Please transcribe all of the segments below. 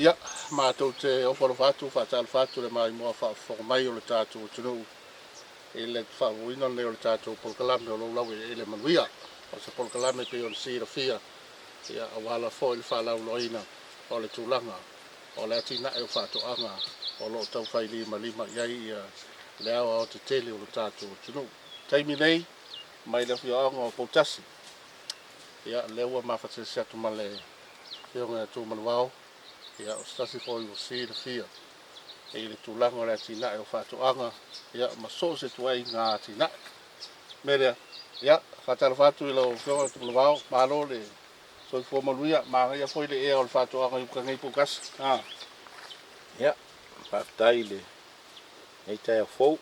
Ia, matou te ofo alofa atu, faatalofa atu i le maimoa faafofoga mai o le tatou atunuu i le faaauauina lenei o le tatou polokalame o lou laueleele manuia. O se polokalame pei ona silafia, ia, aua lava foi le faalauiloaina o le tulaga o le atinae o faatoaga o lo o taufai limalima i ai ia le aoaotetele o le tatou atunuu. Taimi nei, mai le afioaga o Poutasi, ia, lea ua mafatasi atu ma le afioga ia Tumanuvao, ia, o se tasi foi ua silafia i le tulaga o le atinae o faatoaga, ia, ma so o se ituaiga atinae. O le mea lea, ia, faatalofa atu i lau afioga Tumanuvao, malo le soifua manuia, manaia foi le ea o le faatoaga i uta nei Poutasi. Ia, faafetai i lenei taeao fou,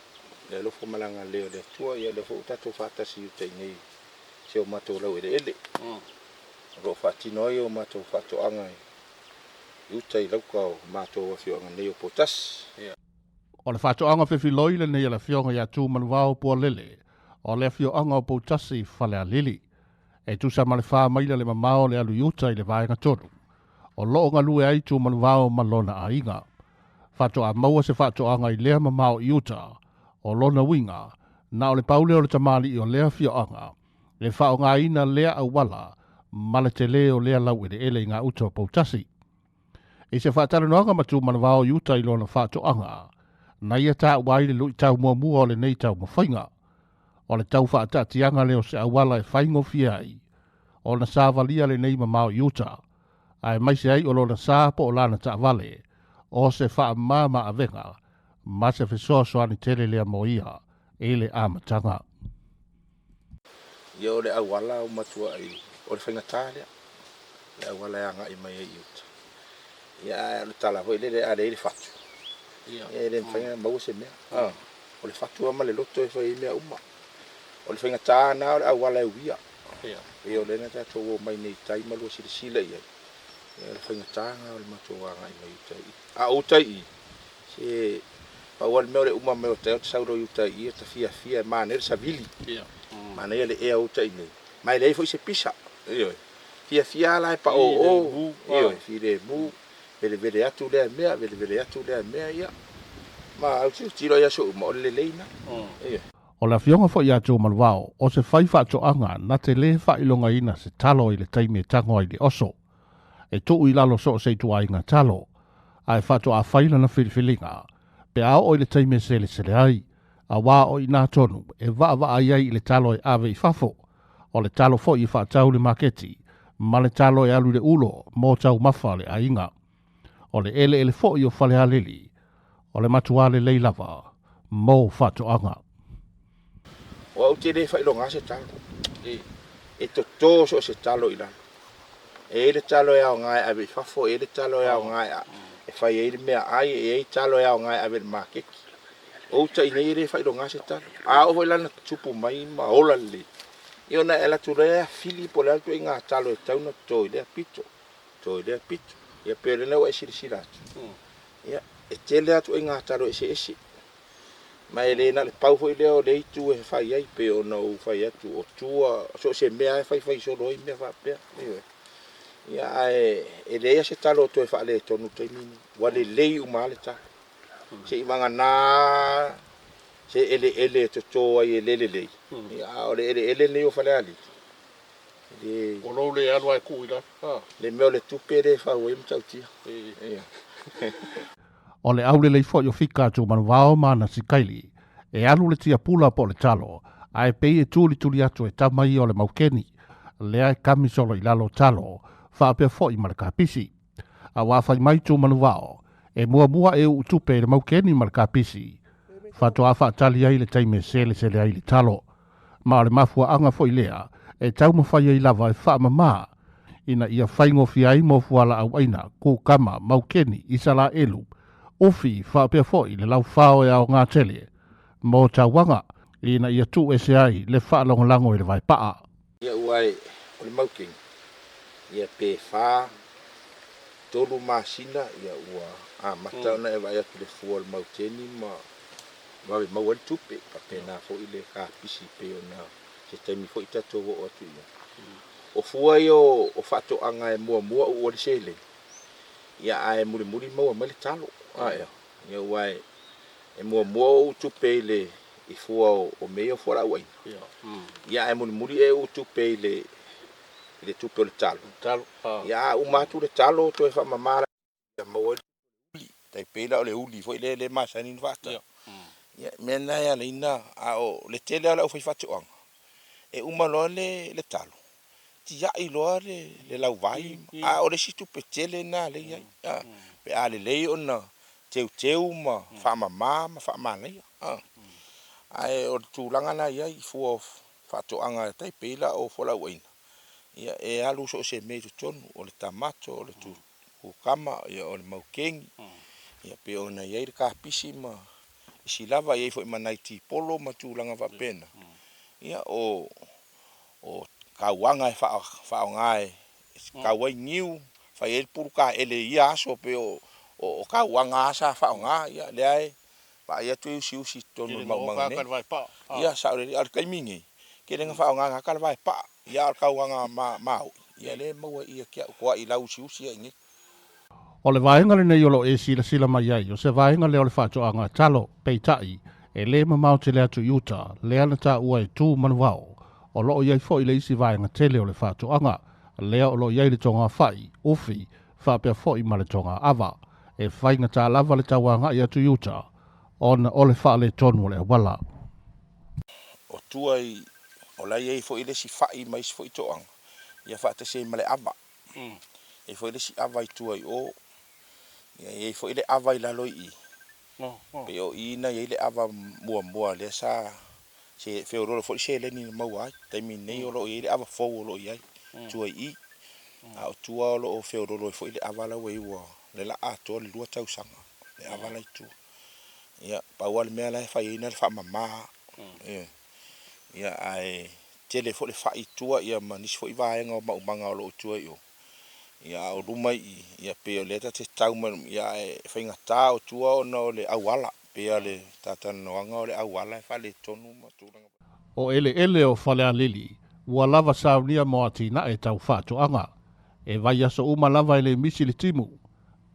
le alofa ma le agalelei o le Atua, ia o lea foi ua tatou faatasi i uta i nei i si o matou laueleele. O lo o faatino ai o matou faatoaga i uta i lauka o matou afioaga nei o Poutasi. O le faatoaga fefiloi lenei a le afioga ia Tumanuvao Pualele o le afioaga o Poutasi i Falealili. E tusa ma le 4 maila le mamao le alu i uta i le vaega 3. O loo galue ai Tumanuvao ma lona aiga. Faatoa maua se faatoaga i lea mamao i uta. O lona uiga, na o le paule o le tamalii o lea afioaga, le faaaogaina lea auala ma le tele o lea laueleele i ngā uta o Poutasi. I se faatalanoaga ma Tumanuvao i uta i lona faatoaga, na ia taua ai le luitau muamua o lenei taumafaiga. O le tau faataatiaga lea o se auala e faigofie ai, ona savalia lenei mamao i uta, ae maise ai o lona sa po o lana taavale, o se faamama avega, ma se fesoasoani tele lea mo ia i le amataga. Ia o le auala o matuai o le faigata lea, le auala e agai mai ai i uta. Ia ae o le tala foi lele a leai le fatu, ia e le mafai ona maua se mea. O le fatu lava ma le loto e fai ai mea uma. O le faigata na o le auala e uia. Pei o lea na tatou o mai nei i tai ma lua silasila i ai. Ia o le faigata na o le matou agai mai uta i i. A o uta i i, se pau lava le mea o le uma mai o tai o te sau loa i uta i i, ta fiafia e manaia le savili. Manaia le ea o uta i nei. Ma e leai foi se pisa. Ioe. Fiafia la e pa o o. Ioe, filemu. Velevele atu lea mea, velevele atu lea mea, ia. Ma au tilotilo i aso uma o le lelei na. Ioe. O le afioga foi ia Tumanuvao, o se fai faatoaga na te lē faailogaina se talo i le taimi e tago ai le oso. E tuu i lalo so o se ituaiga talo, ae faatoa fai lana filifiliga, pe a oo i le taimi e selesele ai, auā o i nā tonu e vaavaai ai i le talo e ave i fafo, o le talo foi e faatau i le maketi, ma le talo e alu i le ulo mo taumafa a le aiga. O le eleele foi o Falealili, o le matuā lelei lava mo faatoaga. O au te le faailoga se talo. E toto so o se talo i lalo. E i ai le talo e aoga e ave i fafo, e i ai le talo e aoga e fai ai le mea ai, e i ai talo e aoga e ave i le maketi. O uta i nei e le faailoga se talo. A oo foi la na tupu mai ma ola lelei, ia ona e alu atu loa e afili po o le a le ituaiga talo e tatau ona toto i lea pito, toto i lea pito. Ia pei o lena ua e silasila atu. Ia, e tele lava ituaiga talo eseese. Ma e le na o le pau foi lea o le itu e fai ai, pei ona ou fai atu o tua, so o se mea e faifai solo ai mea faapea. Ioe. Ia ae e leai se talo o toe faaletonu i le taimi lenei. Ua lelei uma lava le talo. Se i vagana se eleele e toto ai e le lelei. Ia a o le eleele lenei o Falealili, e le O lou le alu ae tuu i lalo. Le mea o le tupe le fau ai matautia. Ia. O le aulelei foi o fika a Tumanuvao ma ana sikaili, e alu le tiapula po o le talo, ae pei e tulituli atu e tama ia o le maukeni, lea e kami solo i lalo talo, faapea foi ma le kapisi. Auā fai mai Tumanuvao, e muamua e uu tupe i le maukeni ma le kapisi, faatoa faatali ai le taimi e selesele ai le talo. Ma o le mafuaaga foi lea e taumafai ai lava e faamamā ina ia faigofie ai mo fualaauaina, kukama, maukeni, Isalaelu, ufi faapea foi le laufao e aoga tele mo tauaga ina ia tuuese ai le faalagolago i le vaepaa. Ia ua e o le maukeni, ia pe 4, 3 masina ia ua amata ona e vaai atu le fua o le maukeni ma vave maua ai le tupe. Faapena foi le kapisi pei ona se taimi foi tatou oo atu i ai. O fua ia o faatoaga e muamua uua le seleni, ia ae mulimuli maua mai le talo. Ia ua e muamua ou tupe i le i fua o mea ia o fualaauaina. Ia ae mulimuli e ou tupe i le tupe o le talo. Ia a uma atu le talo toe faamama ia maua ai le uli. Tai pei la o le uli foi lea le masani ona faatau. Ia mea na e ala ai na a o le tele lava o le aufaifaatoaga e uma loa le talo, tiai loa le lauvai, a o le isi tupe tele na lea e i ai. Pe a lelei ona teuteu ma faamama ma faamanaia. Ae o le tulaga na i ai i fua o faatoaga tai pei la o fualaauaina, ia e alu so o se mea i totonu, o le tamato, o le kukama, ia o le maukeni, ia pei ona i ai le kapisi ma isi lava, e i ai foi ma nai tipolo ma tulaga faapena. Ia o kauaga e faaaoga e kau ai niu, fai ai le pulu kaele i ia aso pei o kauaga lava sa faaaoga, ia lea e vaai atu e usiusi i totonu o le maumaga nei. Ia sao lelei, a o le taimi nei, tele na faaaoga gata le vaepaa, ia a o le kauaga maoi, ia lea e maua i ia te au toai lau usiusi ai nei. O le vaega lenei o loo e silasila mai ai, o se vaega lea o le faatoaga talo, peitai, e lē mamao tele atu i uta, lea na taua e Tumanuvao. O loo i ai foi le isi vaega tele o le faatoaga, lea o loo i ai le togafai, ufi, faapea foi ma le togaava. E faigata lava le tauagai atu i uta, ona o le faaletonu o le auala. O tua i o la e i ai foi le isi fai ma isi foi toaga, ia faatasi ai ma le ava. E i ai foi le isi ava i tua i o, ia e i ai foi le ava i lalo i i. Pei o i na i ai le ava muamua lea sa se feoloolo foi le seleni na maua ai. Taimi nei o loo i ai le ava fou o loo i ai tua i i. A o tua o loo feoloolo ai foi le ava la ua i ua le la atoa le 2 tausaga le ava la i tua. Ia pau lava le mea la e fai ai na le faamama. Ia ae tele foi le fai i tua ia ma nisi foi vaega o maumaga o loo i tua i o. Ia a o luma i i, ia pei o lea ta te tau mai ia ae faigata o tua ona o le auala. Pei o le tatalanoaga o le auala e faaletonu ma tulaga. O eleele o Falealili, ua lava saunia mo atinae tau faatoaga. E vaiaso uma lava e le misi le timu,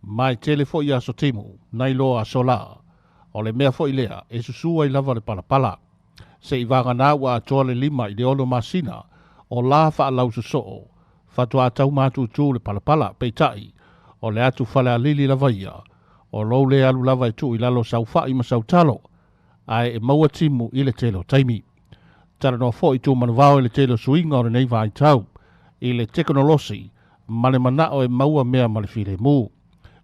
ma e tele foi aso timu, nai loa aso la. O le mea foi lea e susua ai lava le palapala. Se i vagana ua atoa le 5 i le 6 masina, o la faalaususoo, faatoa taumatutu le palapala, peitai, o le atu Falealili lava ia, o lou le alu lava e tuu i lalo saufai ma sautalo, ae e maua timu i le tele o taimi. Talanoa foi Tumanuvao i le tele o suiga o lenei vaitau, i le tekonolosi ma le manao e maua mea ma le filemu.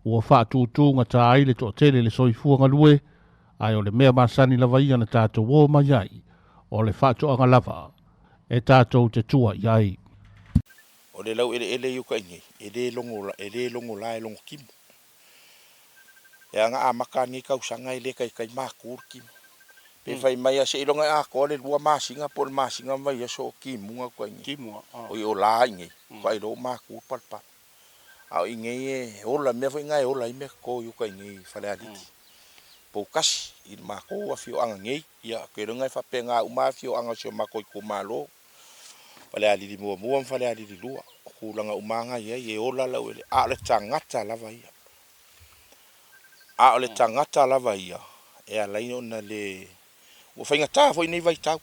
Ua faatutugata ai le toatele le soifua galue, ae o le mea masani lava ia na tatou o mai ai, o le faatoaga lava e tatou te tua i ai. O le lau eleele i uka i nei, e le logo la e logo timu. E aga amata nei tausaga e le taitai maku le timu. Pe fai mai a se iloga e atoa le 2 masina po o le masina mai aso o timuga uka i nei. O i o la i nei, uka i lou maku le palapala. A o i nei e ola, mea foi nga e ola i mea toto i uka i nei Falealili. Poukasi, i le matou afioaga nei, ia ke iloga e faapena uma afioaga o si o matou itumalo. Falealili muamua ma Falealili 2. O tulaga uma nga i ai e ola lau ele. A o le tagata lava ia. A o le tagata lava ia, e ala ai ona le ua faigata foi nei vaitau.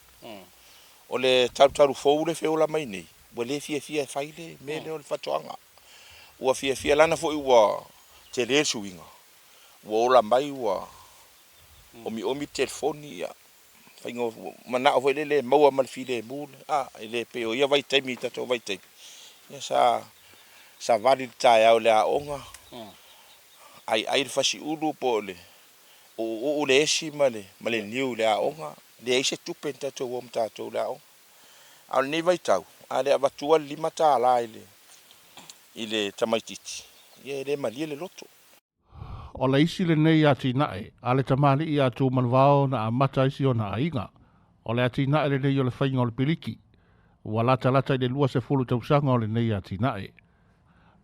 O le talutalu fou le feola mai nei, ua le fiafia e fai le mea lea o le faatoaga. Ua fiafia lana foi ua tele le suiga. Ua ola mai ua omiomi telefoni ia. Faiga manao foi lele maua ma le filemu le. E le pei o ia vaitaimi tatou vaitaimi. Ia sa vali le taeao le aoga. Ai ai le fasiulu po o le u'u'u le esi ma le niu i le aoga. Leai se tupe na tatou o ma tatou le aoga. A o lenei vaitau, a le avatua le $5 i le tamaitiiti, ia e le malie le loto. O le isi lenei atinae a le tamalii ia Tumanuvao na amata ai si ona aiga. O le atinae lenei o le faiga o le piliki. Ua latalata i le 20 tausaga o lenei atinae.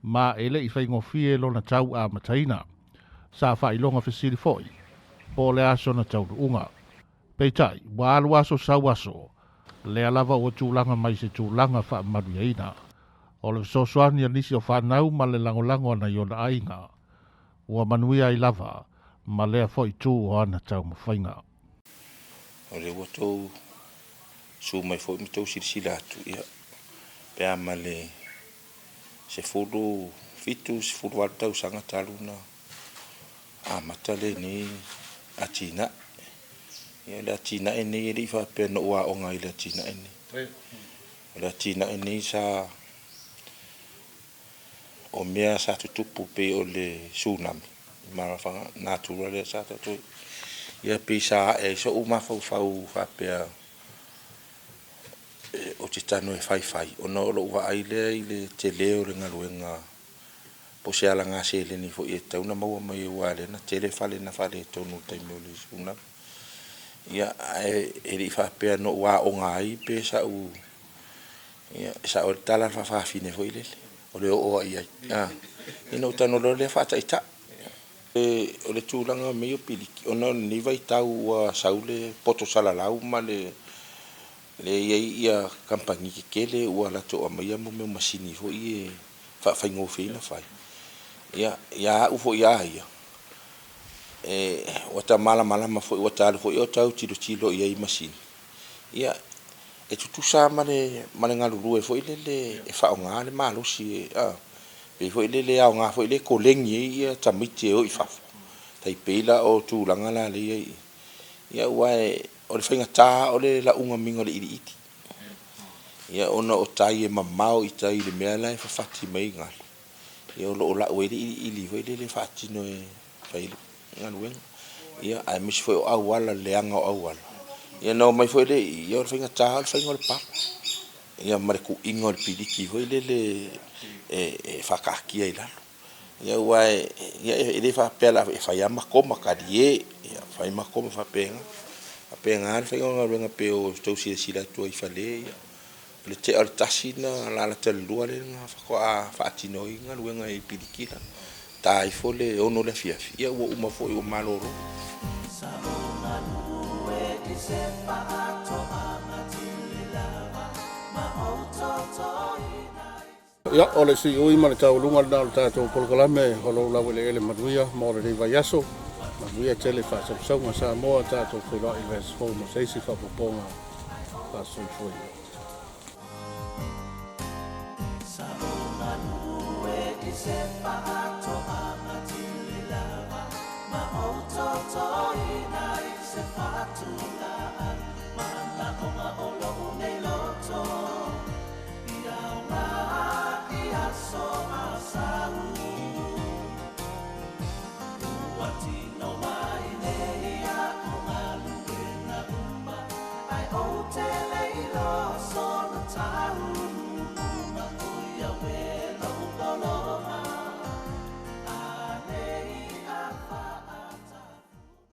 Ma e le i faigofie lona tau amataina. Sa faailoga fesili foi po o le aso na taunuuga. Peitai, ua alu aso sau aso, lea lava ua tulaga mai se tulaga faamanuiaina. O le fesoasoani a nisi o fanau ma le lagolago a nai ona aiga. Ua manuia ai lava ma lea foi tu o ana taumafaiga. O le ua tou su mai foi ma tou silasila atu, ia, pe a ma le 17, 18 tausaga talu na amata lenei atinae. Ia, le atinae nei e le i faapea na ou aoga i le atinae nei. O le atinae nei sa o mea sa tutupu pei o le tsunami, ma natura lea sa tatou. Ia pei sa ae ai so'u mafaufau faapea o te tago e faifai, ona o lou vaai lea i le tele o le galuega, po o se alaga seleni foi e tatau ona maua mai aua o lea na tele fale na faaletonu i le taimi o le tsunami. Ia, ae e le i faapea na ou aoga ai pe sa'u. Ia, e sa'o ai le tala a le faafafine foi lele, o le oo lava i ai. Ina ou tago loa lea faataitai. O le tulaga o mea ia o piliki, ona o lenei vaitau ua sau le poto salalau ma le i ai ia kamupani tetele ua latou aumaia mo mea o masini foi e faafaigofie ai ona fai. Ia, ia au foi lava ia, ua ta malamalama foi ua ta alu foi o tau tilotilo i ai i masini. Ia, e tutusa lava ma le galulue foi lele e faaaoga le malosi, pei foi lele e aoga foi le koleni ai ia tamaiti e o i fafo. Tai pei la o tulaga la lea i i. Ia, aua o le faigata o le lauga maiga o le iliili. Ia, ona o tai e mamao i tai i le mea la e fafati mai ai galu. Ia, o lo o lau ai le iliili foi lele e faatino e fai ai le galuega. Ia, aemaise foi o auala, le leaga o auala. Ia, na omai foi lea i i, ia o le faigata o le faiga o le pala. Ia, ma le tuiga o le piliki foi lele e faataatia i lalo. Ia, aua e le faapea la e fai lava ma koma talie, ia fai ma koma faapena. Faapena le faiga o galuega pei o tou silasila atu ai i fale ia. O le tea o le 1 na lalata i le 2 lea na faatoa faatino ai galuega i piliki la. Ta ifo le 6 le afiafi, ia ua uma foi ua malolo. Ia, o le siui ma le taualuga lena o le tatou polokalame o lou laueleele manuia mo lenei vaiaso. Manuia tele faasausauga Samoa, tatou feiloai i le vaiaso fou mo se isi faaopoopoga faasoifuaina.